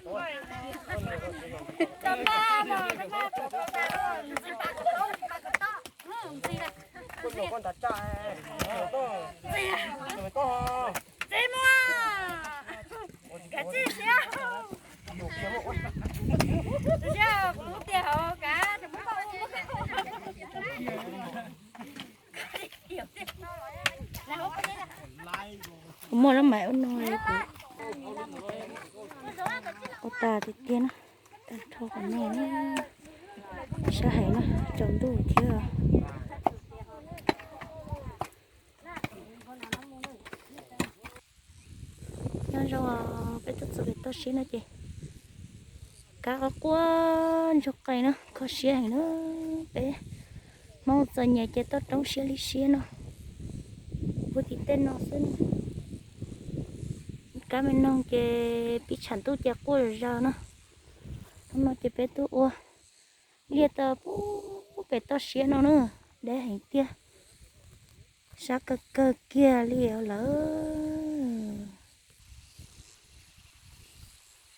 Kuv muaj lub maiv ua no, kuv ua tas tiag tiag na. Tag nrho qhov no na, sab heev na, tsaus ntuj thiab. Nyob zoo, peb tuaj txog pem toj siab no ces kab quaj quaj ntsoog qees na, kho siab heev na. Peb Hmoob txom nyem ces toj roob siab li siab no, puag tim tej no xwb. Kab me noog ces pib tshav ntuj ces quaj zom zaws na. Hnub no ces peb tuaj ua liaj tau pub pem toj siab no na, deb heev tiag, sab kawg kawg kiag li os lawm.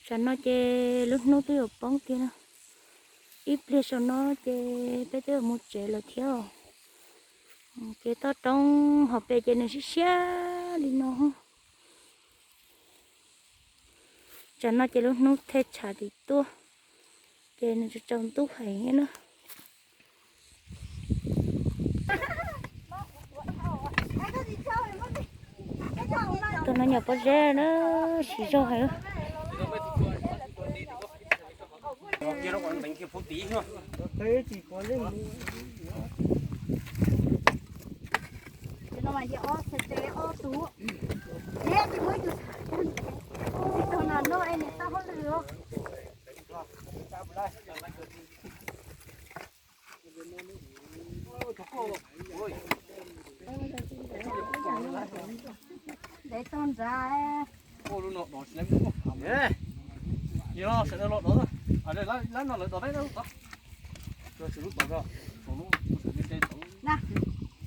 Tsam no ces lub hnub twb yuav poob tiag na, ib pliag saum no ces peb twb yuav mus tsev lawm thiab. Ces toj roob hauv pes ces nws siab siab li no. Tsam no ces lub hnub thej tshav tim tuaj, ces nws tsaus tsaus ntuj heev na. Tus no nyuam pob zeb na, siv zog heev.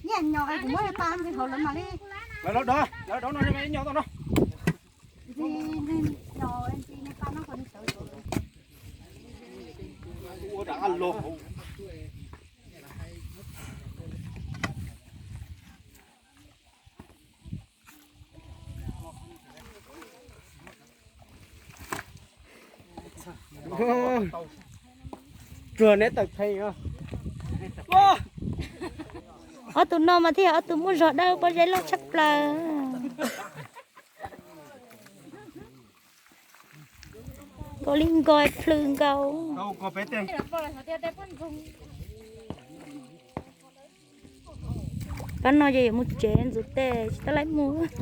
Nyiaj nyo kuv muab pa nti hauv lawv mam li. Lawv los dov, lawv dov no, nyiaj nyo tau no. Nti nti nyo nti pa no kom nws sawv. Ua dab los. Tsuag neb tawm theej. Ob tug no mas thiaj yog ob tug muaj zog dawb pob zeb loj tshaj plaws. Nkaus li nkaus plhws nkaus. Pab no ces yuav mus tsev ntxuav tes tsis tau laib mus.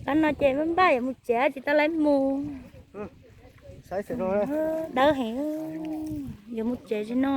Pab no ces npaj npaj yuav mus tsev tsis tau laib mus. Dawb heev, yuav mus tsev tsis no.